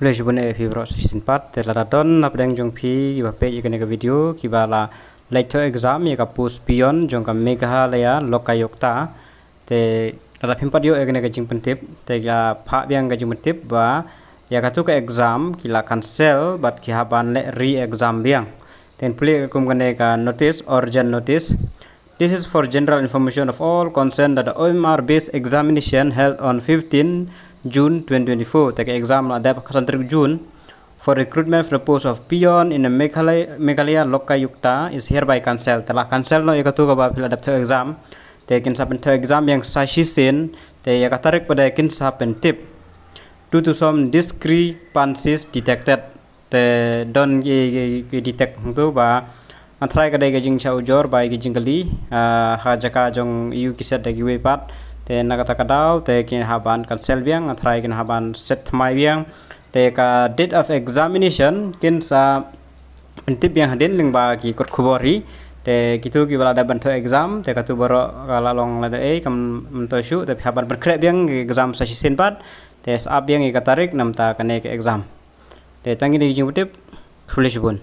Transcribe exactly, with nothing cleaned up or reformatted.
Khublei shibun ïa phi baroh sa shisien pat. Te lada don na pdeng jong phi kiba peit ïa kane ka video kiba la leit thoh exam ïa ka post peon jong ka Meghalaya Lokayukta. Te lada phim pat ïoh ïa kane ka jingpyntip, te la phah biang ka jingpyntip ba ïa katu ka exam ki la cancel bad ki hap ban leh re-exam biang. Te pule kum kane ka notice, urgent notice. This is for general information of all concerned that the O M R based examination held on fifteen June twenty twenty-four. Te ka exam la dep ha ka san tarik June for recruitment for the post of peon in the Meghalaya, Meghalaya Lokayukta is hereby cancelled. Te la cancel noh ïa katu kaba phi la dep thoh exam. Te kin sa pynthoh exam biang sa shisien. Te ïa ka tarik pat de kin sa pyntip. Due to some discrepancies detected. Te don ki, ki, ki detect hangtu ba nga tharai ka dei ka jingshah ujor ba ki jingkylli, ah, ha jaka jong ïa ki set da kiwei pat. Te na kata ka daw te kin hap ban cancel biang, nga tharai kin hap ban set thymmai biang. Te ka date of examination kin sa pyntip biang hadien lyngba ki kot khubor hi. Te kitu kiba la dep ban thoh exam, te katu baroh ka la long lada ei kam mynta shuh, te phi hap ban pynkhreh biang ki exam sa shisien pat. Te sa ap biang ïa ka tarik namar kane ka exam. Te tang kine ki jingpyntip. Khublei shibun.